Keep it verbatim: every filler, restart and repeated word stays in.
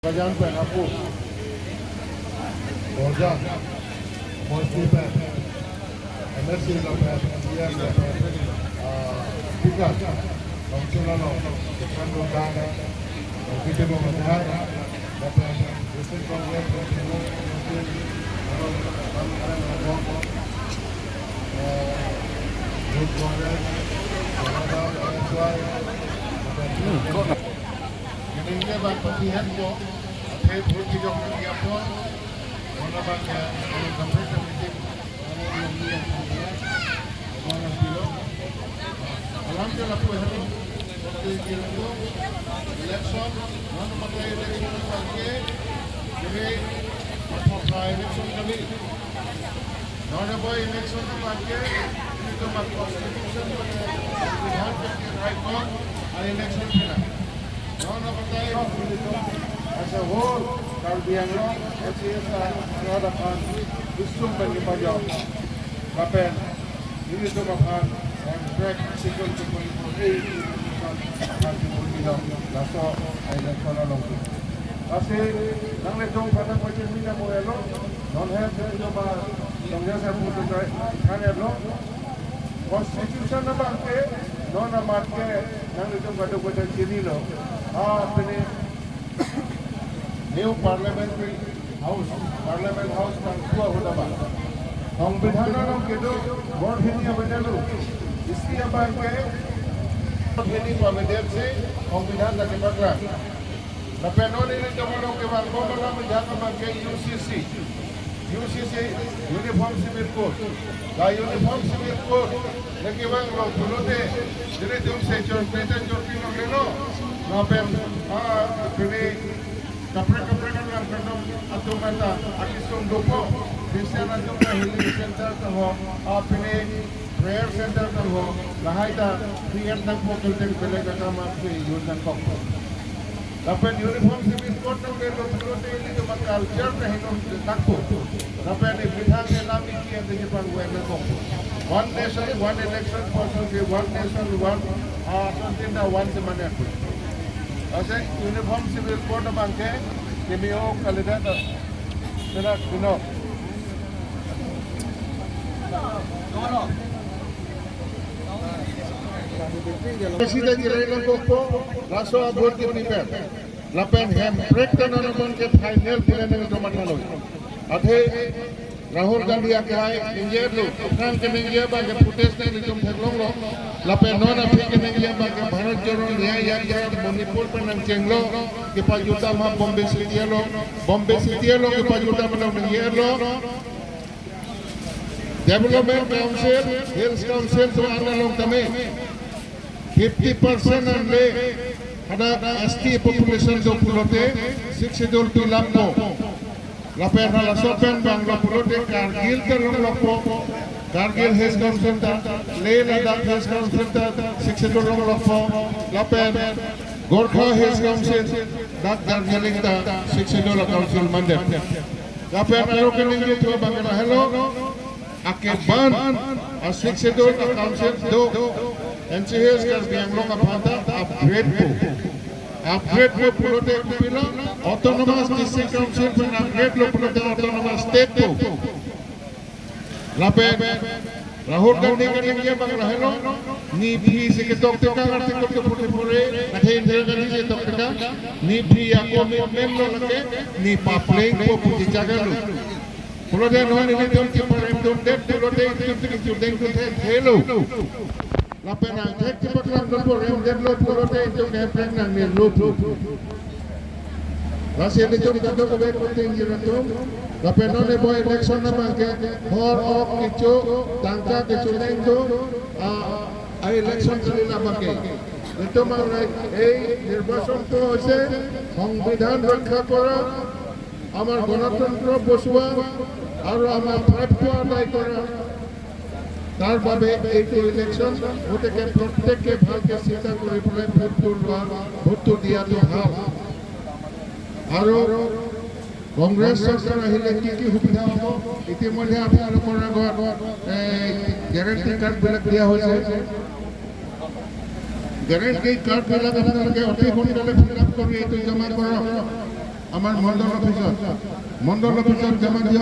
Bajan pen apu. Borja. Mosti pen. M L C lapen, E M lapen, ah, Speaker, Council along, Section Dongda, Council Dongda, lapen, District Congress, Council, Council, eh, Youth Congress, Janata, S Y, lapen, Hmm, kok na- Ini ke bang pati hen ko, athe vote kijok nang ya po, mana bang ya, kalau sampai ke meeting, alam ke lapu helo. Election, mana pakai election pakai, jadi apa election kami? Non-by-election pakai, ini ke constitution pakai, Bihar ke right ko, election pina. Non pakai, as a whole, Karbi Anglong, H A S, ada kan, usung bagi pajak. Lapen, ini tuh kapan, yang track, sikul, sikul, sikul, eh, sikul, sikul, sikul, sikul, laso, election along. Lasi, nanglitum pada pajak mina mo elo, non hem, sikul, sikul, sikul, sikul, sikul, sikul, elo. Constitution abang ke, non amat ke, nanglitum kadokave chinilo. Ah, pini, New Parliamentary House, Parliament House tangpu ahut abang. Songbidhan along kedo, vote hini avedet lo. Isi abang ke, vote hini pavedet si, Songbidhan ta kepaklang. Lapen non nelitum along kevang bom alam abang ke U C C. U C C, Uniform Civil Code. La Uniform Civil Code, lagi vanglo pulote, nelitum se chorpi ta chorpi longlelo. Lapen, ah, pini kaprek kaprek alam kardom atum anta akesung dopo. Christian atum ta healing center ta ho, ah, pini prayer center ta ho, lahai ta create nangpo, kelteng belek akam apsi use nangkok. Lapen Uniform Civil Code nangdetlo pulote nelitum aculture ta hinom nangpo. Lapen e bidhan ke lam iki ante jepang wen nangkok. One nation, one election, person ke one nation, one, ah, something na one se mane po. Ase Uniform Civil Code abang ke, kimi o kalidet, sila kuno. President jirai nangkokpo, laso a-vote kepi pen. Lapen Hemprek ta non abang ke final pine nangtomat nalo. Athe Rahul Gandhi akai ningje lo, aphrang keningje abang ke protest nanglitum theklonglo. Lapen non aphi keningje abang ke Bharat Jodo Nyay Yatra Manipur pen nangchenglo, kepajutdam ha Bombay City along, Bombay City along kepajutdam along ningje lo. Development Council, Hills Council do-an along tame fifty percent an le hadak S T population do pulote Sixth Schedule pilangpo. Lapen halaso pen vanglo pulote Kargil ta longlokpo, Kargil Hills Council ta, Leh Ladakh Hills Council ta Sixth Schedule longlokpo. Lapen Gorkha Hills Council, dak Darjeeling ta Sixth Schedule council mandet. Lapen aro keningje thu abang ke lahelo, akeban a-Sixth Schedule a-council do, N C Hills Karbi Anglong aphan ta upgrade po. Upgrade po pulote kopilo, Autonomous District Council pen upgrade lo pulote Autonomous State po. Lapen Rahul Gandhi keningje abang lahelo, ne aphi si ketok tekang Article two forty-four A, athe Indira Gandhi si tok tekang, ne aphi a-commitment lo lake, ne paplengpo pu chechak lo. Pulote non nelitum cheparemdundet pulote itum chingthudeng kuthe thelo. Lapen angthek chepaklang do paremdetlo pulote itum Hemprek nangnelo pu. Lasi nelitum kadokave kuting jiratum. Lapen non e-by-election abang ke hor ok kecho, tangka kecholeng do, a, a-election kalila abang ke. Nelitum abang ke, ei nirbachon to hoise Songbidhan rakkha kora, amar Ganatantro bochowa, aru amar prapyo aday kora, tarbabe eitu election, gotike protyeke bhalke chinta kori pore vote to lowa, vote to diyato bhal. Aru Congress sorkar ahile ki ki subidha hobo, itimodhye apnalokor agot, eh, guarantee card bilak diya hoise. Guarantee card bilak apnaloke oti sonkale fill up kori eitu joma korok. Amar mandal officer, mandal officer jama diyo.